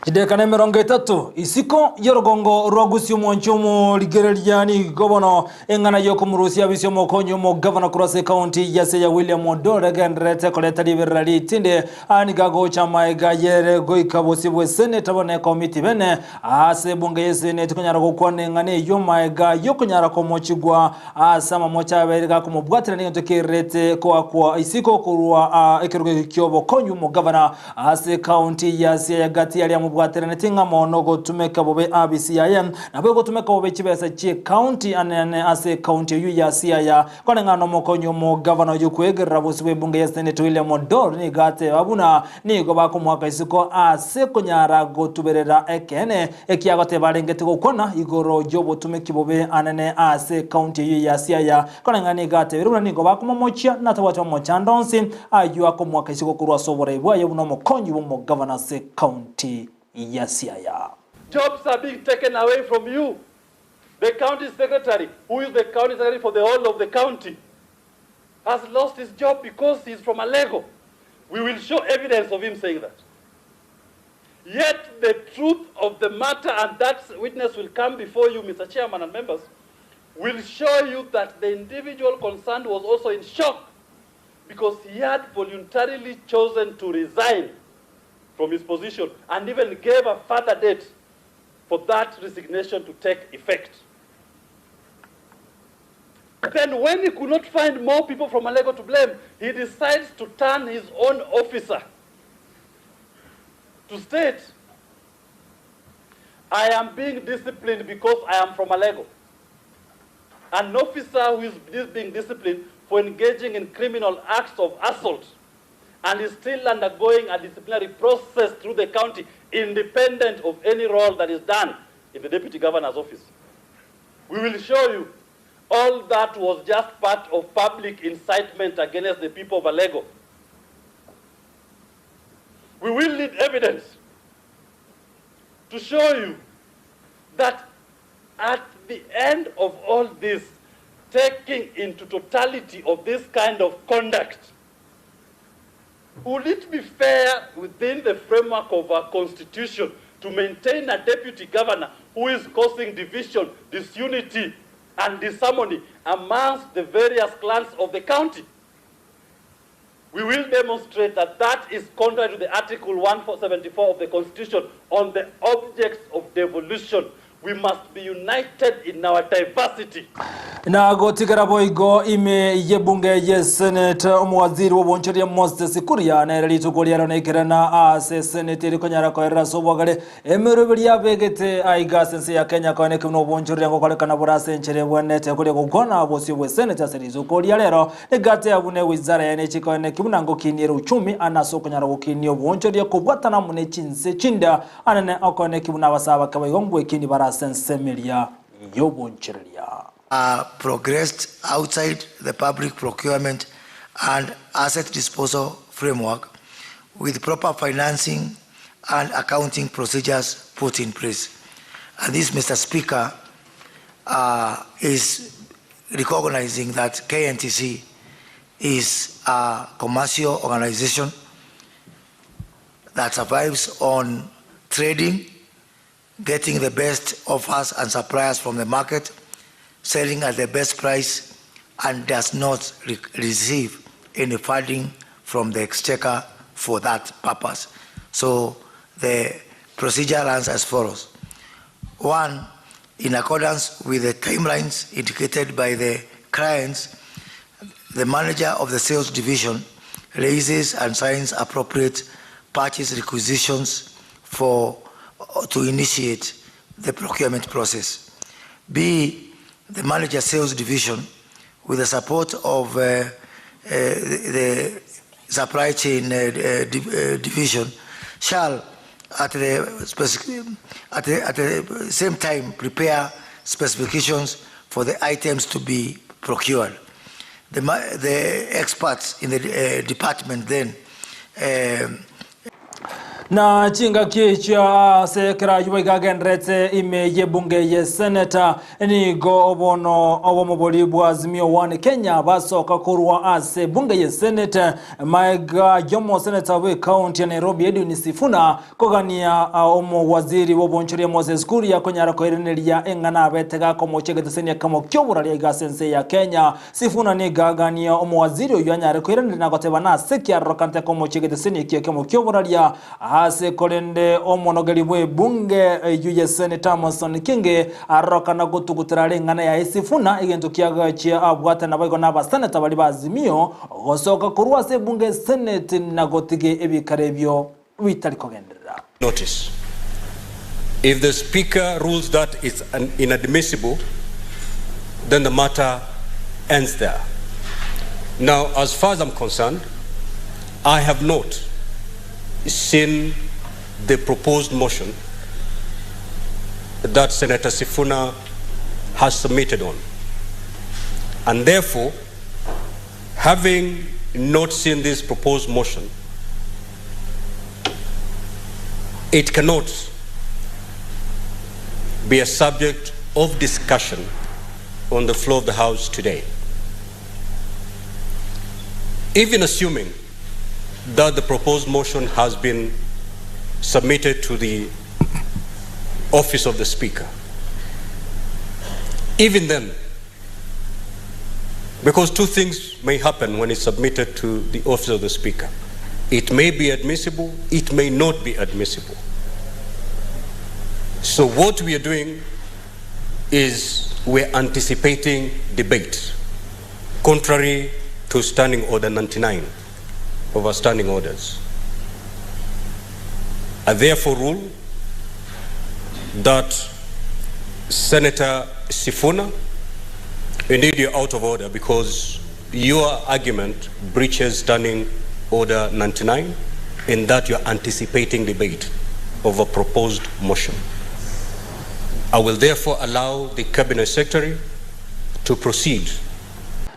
Chideka na emerongo etato isiko y'orogongo rwa Gusii omwanchi omorigereria nigo bono eng'ana y'okomorusia abisi omokonyi omogavana korwa ase ekaunti ya Siaya William Odoro egendererete koreta riberera ritinde Aya nigo agocha amaega ayere goika bosio bw'eseneta bono ekomiti bene ase ebunge y'eseneti konyara gokwana eng'ana eyio maega y'okonyara komochigwa ase amamocha abeire gakomobwatera negento kererete koakwa isiko korwa ekerogo ekio ki'obokonyi bw'omogavana ase ekaunti ya Siaya gati aria amobwateraneti ng'a mono gotumeka bobe abisi yaye nabo egotumeka bobe chibesa chi'ekaunti anene ase ekaunti eyio ya Siaya Koreng'ana nomokonyi omogavana oyio kwegerera bosio bw'ebunge ya Senate William Odor nigo ateba buna nigo bakomoaka isiko ase konyara gotuberera ekeene ekiagoteba arengete gokwana igoro y'obotumeki bobe anene ase ekaunti eyio ya Siaya. Koreng'ana nigo atebire buna nigo bakomomochia na tabwati omochando onsi ayio akomoaka isiko korwa ase oborai bwaye buna omokonyi bw'omogavana ase ekaunti ya Siaya. Jobs are being taken away from you. The county secretary, who is the county secretary for the whole of the county, has lost his job because he's from Alego. We will show evidence of him saying that. Yet the truth of the matter, and that witness will come before you, Mr. Chairman and members, will show you that the individual concerned was also in shock because he had voluntarily chosen to resign from his position and even gave a further date for that resignation to take effect. Then when he could not find more people from Alego to blame, he decides to turn his own officer to state, I am being disciplined because I am from Alego. An officer who is being disciplined for engaging in criminal acts of assault and is still undergoing a disciplinary process through the county, independent of any role that is done in the deputy governor's office. We will show you all that was just part of public incitement against the people of Alego. We will need evidence to show you that at the end of all this, taking into totality of this kind of conduct, Would it be fair within the framework of our constitution to maintain a deputy governor who is causing division, disunity, and disharmony amongst the various clans of the county? We will demonstrate that that is contrary to the Article 174 of the Constitution on the objects of devolution. We must be united in our diversity. Na gotigara boigo ime y'ebunge y'esenate omowaziri bw'obonchoria Moses Kuria nere rituko riaro naikerana ase esenate eri konyara koerera ase obwagare emeroberi yabegete aiga ase ense ya Kenya koeneki buna obonchoria ngokorekana bore ase enchera ebwenerete koria gokwana bosio bw'esenate ase rituko ria rero Egati abwo ne wizara yaye nechikoeneki buna ngokinia ere uchumi ane ase okonyara gokinia obonchoria kobwatana amo ne chinse chinde anene okoeneki buna abasae abake boigo ngwekini bare ase ensemo eria y'obonchoreria. Are progressed outside the public procurement and asset disposal framework with proper financing and accounting procedures put in place. And this, Mr. Speaker, uh, is recognizing that KNTC is a commercial organization that survives on trading, getting the best offers and suppliers from the market, selling at the best price, and does not re receive any funding from the exchequer for that purpose. So the procedure runs as follows. One, in accordance with the timelines indicated by the clients, the manager of the sales division raises and signs appropriate purchase requisitions for to initiate the procurement process. B, the manager sales division, with the support of the supply chain division, shall at the, at the, at the same time prepare specifications for the items to be procured. The, the experts in the department then Na chingaki echio ase ekero ayio boigo agenderete ime y'ebunge ye Seneta, nigo obono obomobori bwa Azimio One Kenya basoka korwa ase ebunge ye Senate maega y'omoseneta bw'ecounty ya Nairobi Edwin Sifuna kogania omowaziri bw'obonchoria Moses Kuria konyara koiraneria eng'ana abete gakomochia egeteseni ekemo ki'oboraria iga ase ense ya Kenya. Sifuna nigo aganie omowaziri oyio anyare koiraneria na goteba nase ki arorokante komochia egeteseni ekio ekemo ki'oboraria ase korende omonogeri bw'ebunge eyio ye Seneta Amason Kingi arorokana gotugutera are eng'ana yaye Sifuna egento kiagachia abwate naboigo n'abaseneta baria ba Azimio gosoka korwa ase ebunge ye Senate na gotiga ebikaro ebio bitari kogenderera. Notice. If the Speaker rules that it's inadmissible, then the matter ends there. Now, as far as I'm concerned, I have not seen the proposed motion that Senator Sifuna has submitted on. And therefore, having not seen this proposed motion, it cannot be a subject of discussion on the floor of the House today. Even assuming that the proposed motion has been submitted to the office of the Speaker, even then, because two things may happen when it's submitted to the office of the Speaker. It may be admissible, it may not be admissible. So what we are doing is we're anticipating debate, contrary to Standing Order 99 of our standing orders. I therefore rule that Senator Sifuna, indeed you're out of order because your argument breaches Standing Order 99 in that you're anticipating debate of a proposed motion. I will therefore allow the Cabinet Secretary to proceed.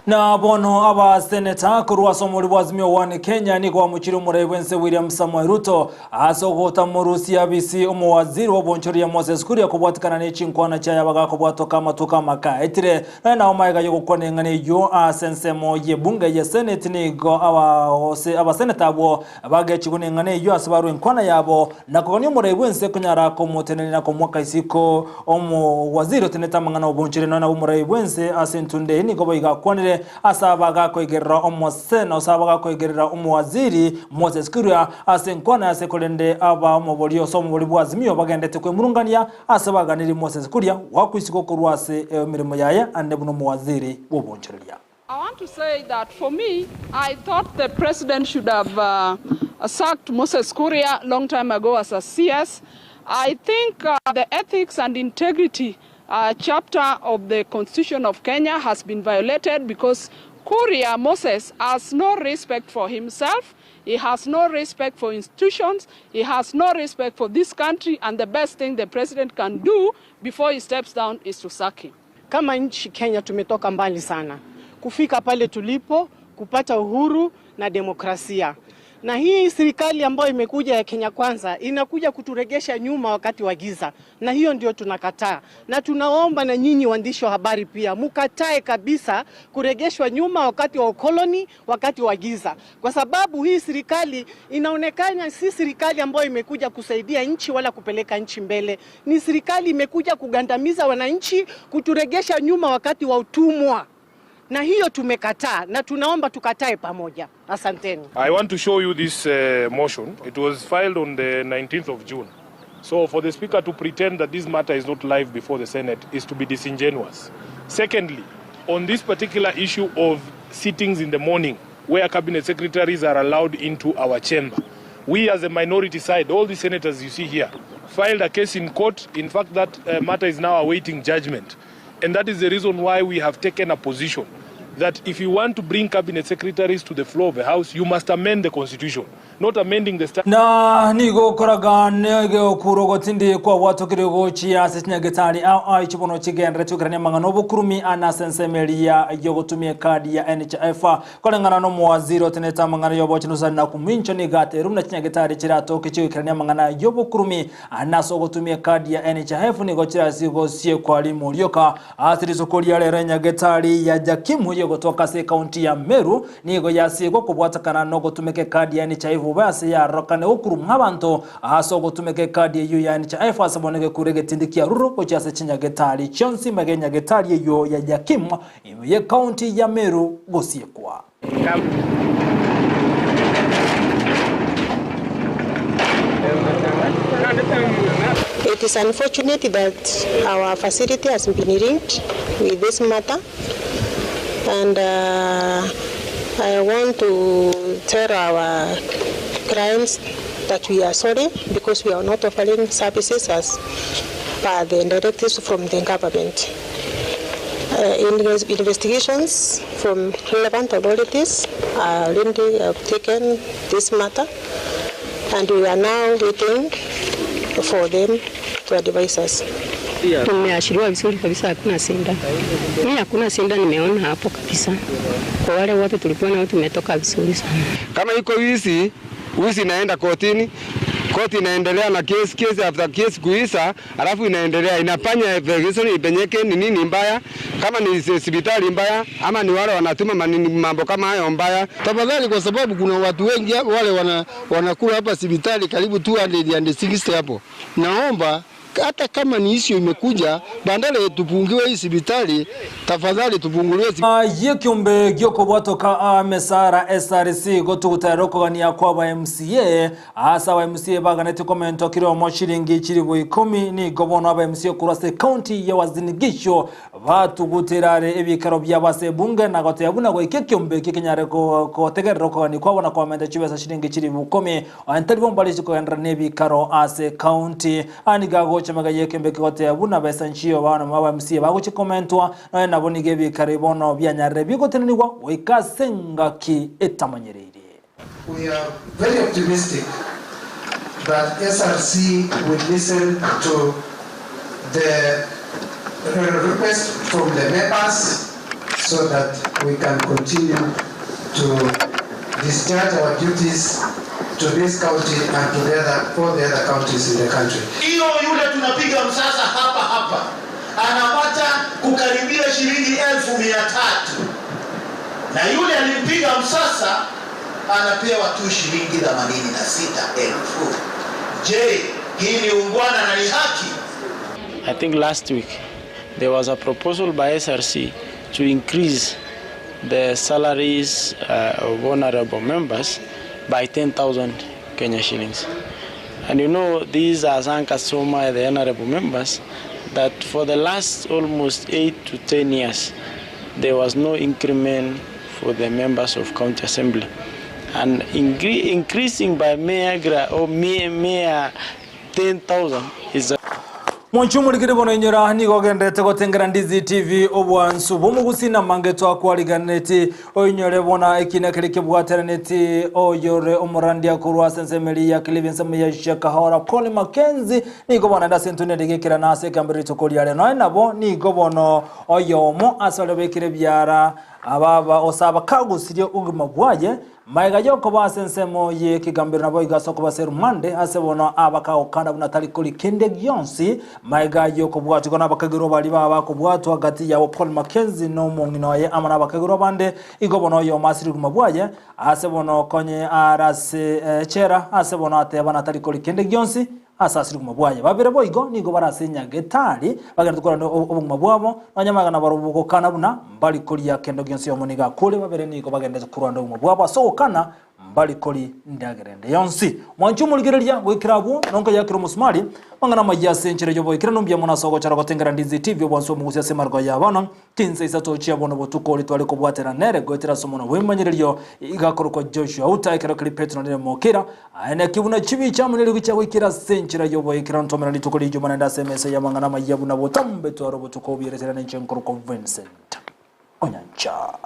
Na bono abaseneta korwa ase omori bwa Azimio One Kenya nigo bamochire omorai bw'ense William Samoei Ruto ase ogotamorusia abisi omowaziri bw'obonchoria Moses Kuria kobwatikana ne chinkwana chiaye abagakobwatoka amatuko amake aetire. Naende nabo magega y'ogokwana eng'ana eyio ase ensemo y'ebunge ye Senate nigo abagose abaseneta abwo bagechigwe neng'ana eyio ase barwe enkwana yabo na kogania omorai bw'ense konyara komotenenia na komoaka isiko omowaziri otenete amang'ana obonchire nonya nabo omorai bw'ense ase entunde eye nigo boigo akwanire ase abagakoigerera omosena ase abagakoigerera omowaziri Moses Kuria ase enkwana ase korende aba omobori ase omobori bwa Azimio bagendete kwemurungania ase baganirie Moses Kuria goakwa isiko korwa ase emeremo yaye ande buna omowaziri bw'obonchoreria. I want to say that for me, I thought the president should have uh, sacked Moses Kuria long time ago as a CS. I think uh, the ethics and integrity uh, chapter of the Constitution of Kenya has been violated because Kuria Moses has no respect for himself, he has no respect for institutions, he has no respect for this country, and the best thing the president can do before he steps down is to sack him. Kama nchi Kenya tumetoka mbali sana kufika pale tulipo, kupata uhuru na demokrasia. Na hii serikali ambayo imekuja ya Kenya Kwanza inakuja kuturegesha nyuma wakati wa giza, na hiyo ndio tunakataa, na tunaomba na nyinyi waandishi wa habari pia mukatae kabisa kuregeshwa nyuma wakati wa ukoloni, wakati wa giza, kwa sababu hii serikali inaonekana si serikali ambayo imekuja kusaidia nchi wala kupeleka nchi mbele. Ni serikali imekuja kugandamiza wananchi, kuturegesha nyuma wakati wa utumwa na hiyo tumekataa na tunaomba tukatae pamoja. Asanteni. I want to show you this motion. It was filed on the 19th of June. So for the speaker to pretend that this matter is not live before the Senate is to be disingenuous. Secondly, on this particular issue of sittings in the morning where cabinet secretaries are allowed into our chamber, we as a minority side, all the senators you see here, filed a case in court. In fact, that matter is now awaiting judgment. And that is the reason why we have taken a position that if you want to bring cabinet secretaries to the floor of the house, you must amend the constitution, not amending the Na nigo okoraga negekuro gotindi kwabwatokire gochia ase chinyagetari ao ao chibono chigenderete gokerania amang'ana obokurumi ane ase ensemo eria yogotumia ekadi ya NHIF. Koreng'ana na omowaziri otenenete amang'ana y'obochenu Susan Nakhumicha nigo ateire buna chinyagetari chiratoke chigoikerania amang'ana y'obokurumi ane ase ogotumia ekadi ya NHIF nigo chirasi gosiekwa rimo rioka ase risuko ria rero enyagetari ya Jakimu yegotoka ase ekaunti ya Meru nigo yasiegwa kobwatakana na ogotumeka ekadi ya NHIF bobe ase yarorokane gokurumwa abanto ase ogotumeka ekadi eyio ya NHIF ase bono egekura egetindi kia ruru gochia ase chinyagetari chionsi mega enyagetari eyio ya Jakimu ime y'ekaunti ya Meru gosiekwa. It is unfortunate that our facility has been linked with this matter, and I want to tell our clients that we are sorry because we are not offering services as per the directives from the government. Investigations from relevant authorities are already have taken this matter, and we are now waiting for them to advise us. Tumeashiriwa vizuri kabisa, hakuna shida. Mimi hakuna shida nimeona hapo kabisa. Kwa wale wote tulikuwa nao tumetoka vizuri sana. Kama iko wizi, wizi inaenda kotini, koti inaendelea na case, case after case kuisha, alafu inaendelea inafanya investigation ipenyeke ni nini mbaya, kama ni hospitali mbaya ama ni wale wanatuma mambo kama hayo mbaya. Tafadhali, kwa sababu kuna watu wengi wale wanakula hapa hospitali karibu 260 hapo. Naomba hata kama ni issue imekuja, badala tupungiwe hii hospitali, tafadhali tupunguliwe. Yekiumbe giokobwatoka mesara SRC gotugutera okogania kwa ba MCA asa aba MCA baganete komento kiri omo shilingi chiribu ikumi nigo bono aba MCA korwa ase county ya Uasin Gishu batuguterare ebikaro bia base bunge na goteba buna goika ekiombe eki kenyare kotegerera okogania kwabo na komenta chibesa shilingi chiribu ikumi entari bombari chikogenderera na ebikaro ase county aniga gocha maga yekiombe kigoteba buna besa nchiyo bana aba MCA bagochikomentwa noe nabo nigo ebikaro bono bianyarire bigotenenigwa goika ase engaki etamanyereire. We are very optimistic that SRC will listen to the request from the members so that we can continue to discharge our duties to this county and together all the other counties in the country. Hiyo yule tunapiga msasa hapa hapa anapata kukaribia shilingi 300,000, na yule alimpiga msasa anapewa tu shilingi 86,000. Je, hii ni ungwana na ni haki? I think last week there was a proposal by SRC to increase the salaries of honorable members by 10,000 Kenya shillings. And these are Sankasoma, the honorable members, that for the last almost 8 to 10 years, there was no increment for the members of county assembly. And increasing by mere or mere 10,000 is a Mwanchi omorikiri bono inyora nigo ogenderete gotengera Ndizi TV obwansu bw'omogusi na amange twakwariganeti oinyore bona ekina keria kebwateraneti oyore omorandia korwa ase ensemo eria ya Kilifi ensemo ya Shakahola Paul Mackenzie nigo bono aende ase entunda ende gekerana ase ekambero rituko riare noe nabo nigo bono oyomo ase baria bekire ebiara ababa osaba kagusirie obogima bwaye Magega y'okoba ase ensemo y'ekegambero naboigo ase okoba ase rumande, ase bono abakagokana buna tari kori kende gionsi. Magega y'okobwatigwa nabakagerwa baria baba bakobwatwa gati yabo Paul Mackenzie na omong'ina oye amo nabakagerwa bande, igo bono oyomo ase riguma bwaye, ase bono konye are ase echela, ase bono ateba natari kori kende gionsi, Ase ase obogima bwaye. Babere boigo nigo bare ase nyagetari, bagenderete korenda obogima bwabo, nonya magega nabarobwo gokana buna mbari koria kende gionsi oyomo nigo akure, babere nigo bagenderete korwanda obogima bwabo ase ogokana mbari kori ndagera ende yonsi. Mwanche omorigereria goikera abwo, nonka yakire omosumari, mang'ana amayia ase enchera y'oboikeranu mbuya mono ase ogochora gotengera Ndizi TV obwansu omogusi ase emariko ya bono. Chinsa isato chia bono botuko oria tware kobwatera nere goetera ase omonwa bw'ebimanyererio, iga akorokwa Joshua Uta, ekero keria Petero nere mokira, aye naki buna chibicha amo nerigwe chiagoikera ase enchera y'oboikeranu twamera rituko ri'Ijuma naende ase emesa y'amang'ana amayia buna botambe tware obotuko obuya eretera nenche nkorokwa Vincent Onyancha.